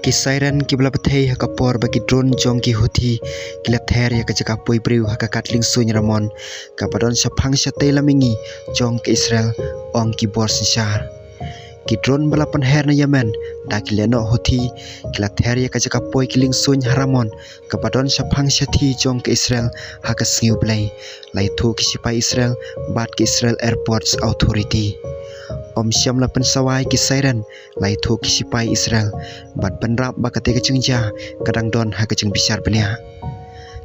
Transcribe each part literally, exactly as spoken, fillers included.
Ki siren kiba la bthei ha ka por ba ki drone jong ki Houthi ki la ther ïa ka jaka poi briew ha ka kad liengsuiñ Ramon, kaba don shaphang shatei lam mihngi jong ka Israel, ong ki bor synshar. Ki drone ba la pynher na Yemen da ki lehnoh Houthi ki la ther ïa ka jaka poi ki liengsuiñ ha Ramon, kaba don shaphang shathie jong ka Israel, ha ka sngi U Blei, la ïathuh ki sipai Israel bad ka Israel Airports Authority. Ym shym la pynsawa ïa ki siren, la ïathuh ki sipai Israel, bad bynrap ba katei ka jingjia ka dang don ha ka jingbishar bniah.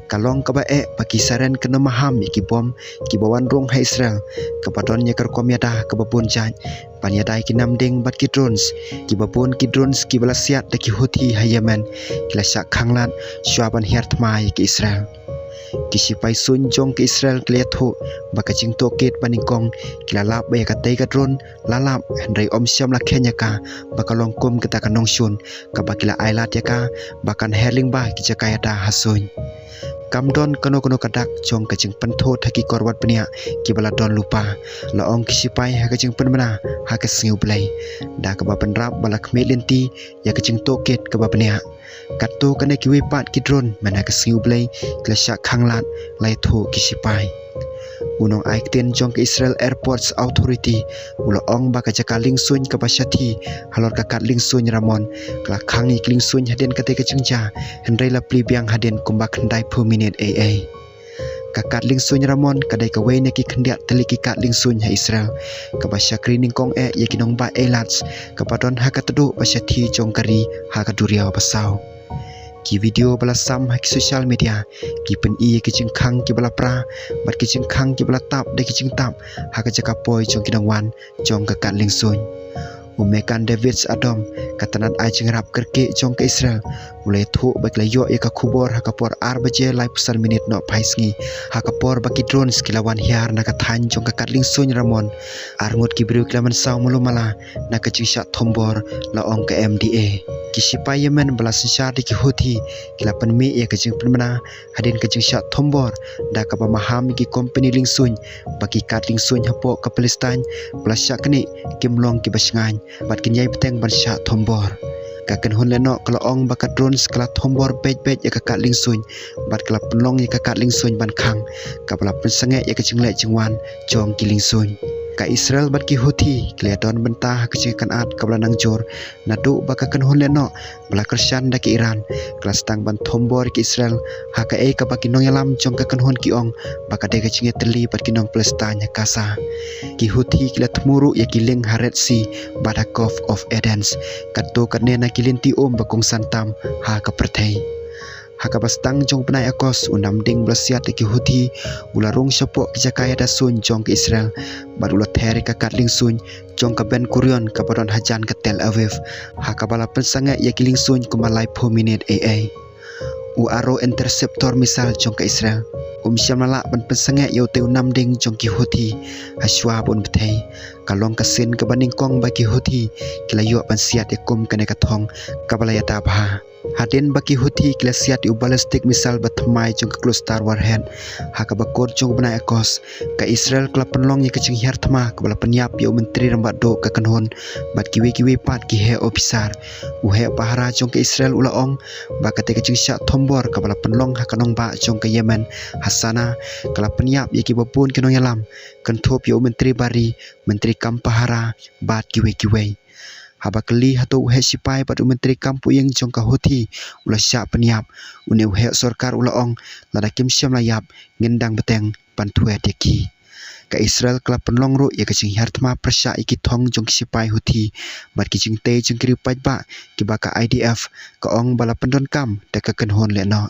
Ka long kaba eh ba ki siren kan ym maham ïa ki bom kiba wan rung ha Israel, kaba don ïa ka rukom ïada kaba bun jait, ban ïada ïa ki namding bad ki drones, kiba bun ki drones kiba la siat da ki Houthi ha Yemen ki la shah khanglad shuwa ban hiar thma ïa ka Israel. Ki sipai suiñ jong ka Israel ki la ïathuh ba ka jingtohkit ba nyngkong ki la lap ba ïa katei ka drone la lap, hynrei ym shym la kheiñ ïa ka ba ka long kum kata ka nongshun kaba ki la ailad ïa ka ba kan her lyngba ki jaka ïada ha suiñ. Kam don kano kano ka dak jong ka jingpynthut ha ki kor wad bniah kiba la don lypa, la ong ki sipai ha ka jingpynbna ha ka sngi U Blei, da kaba bynrap ba la khmih lynti ïa ka jingtohkit kaba bniah. Katto katne kiwei pat ki drone mynha ka sngi U Blei ki la shah khanglad, la ïathuh ki sipai. U nongai ktien jong ka Israel Airports Authority u la ong ba ka jaka liengsuiñ kaba shathie halor ka kad liengsuiñ Ramon ka la khang ïa ki liengsuiñ hadien katei ka jingjia, hynrei la plie biang hadien kumba khyndaiphew minit eiei. Ka kad liengsuiñ Ramon ka dei kawei na ki khyndiat tylli ki kad liengsuiñ ha Israel, kaba shakri nyngkong eh ïa ki nongbah eilat, kaba don ha ka tduh ba shathie jong ka ri ha ka duriaw basaw. Ki video ba la sam ha ki social media ki pyni ïa ki jingkhang kiba la pra bad ki jingkhang kiba la tap da ki jingtap ha ka jaka poi jong ki nongwan jong ka kad liengsuiñ. U Megan Davids Adom, ka tnat ai jingrap kyrkieh jong ka Israel, u la ïathuh ba ki la ïoh ïa ka khubor ha ka por ar baje laiphew san minit nohphai sngi, ha ka por ba ki drones ki la wan hiar na ka thaiñ jong ka kad liengsuiñ Ramon. Arngut ki briew ki la mynsaw malu mala na ka jingshah thombor, la ong ka M D A. Ki sipai Yemen ba la synshar da ki Houthi ki la pynmih ïa ka jingpynbna hadien ka jingshah thombor da kaba maham ïa ki kompani liengsuiñ ba ki kad liengsuiñ hapoh ka Palestine ba la shah knieh kim long kiba shngaiñ bad kin ïai bteng ban shah thombor. Ka kynhun lehnoh ka la ong ba ka drones ka la thombor beit beit ïa ka kad liengsuiñ bad ka la pynlong ïa ka kad liengsuiñ ban khang, kaba la pynsangeh ïa ka jingleh jingwan jong ki liengsuiñ. Ka Israel bad ki Houthi ki la ïadon bynta ha ka jingïakynad kaba la nang jur, naduh ba ka kynhun lehnoh ba la kyrshan da ka Iran ka la sdang ban thombor ïa ka Israel, ha kaei kaba ki nongïalam jong ka kynhun ki ong ba ka dei ka jingïatylli bad ki nong Palestine ha Gaza. Ki Houthi ki la thmu ruh ïa ki lieng ha Red Sea bad ha Gulf of Aden, katto katne na ki lynti um ba kongsan tam ha ka pyrthei. Ha kaba sdang jong u bnai Agos, u namding ba la siat da ki Houthi u la rung shapoh ki jaka ïada suiñ jong ka Israel bad u la ther ïa ka kad liengsuiñ jong ka Ben Gurion kaba don hajan ka Tel Aviv, ha kaba la pynsangeh ïa ki liengsuiñ kumba laiphew minit eiei. U Arrow interceptor missile jong ka Israel um shym la lah ban pynsangeh ïa utei u namding jong ki Houthi ha shuwa ba un bthei. Ka long ka sien kaba nyngkong ba ki Houthi ki la ïoh ban siat ïa kum kane ka thong kaba la ïada bha. Hadien ba ki Houthi ki la siat ïa u ballistic missile ba thymmai jong ka cluster warhead ha kaba kut jong u bnai Agos, ka Israel ka la pynlong ïa ka jinghiar thma kaba la pynïap ïa u Myntri Rangbah Duh ka kynhun bad kiwei kiwei pat ki heh ophisar. U heh pahara jong ka Israel u la ong ba katei ka jingshah thombor kaba la pynlong ha ka nongbah jong ka Yemen ha Sanaa ka la pynïap ïa kiba bun ki nongïalam, kynthup ïa u myntri bar ri, myntri kam pahara bad kiwei kiwei. Haba kylli hato u heh sipai bad u myntri kam pyrshah jong ka Houthi u la shah pynïap, une u heh sorkar u la ong lada kim shym la ïap ngin dang bteng ban thwet ïa ki. Ka Israel ka la pynlong ruh ïa ka jinghiar thma pyrshah ïa ki thong jong ki sipai Houthi bad ki jingtei jong ki riew paidbah kiba ka I D F ka ong ba la pyndonkam da ka kynhun lehnoh.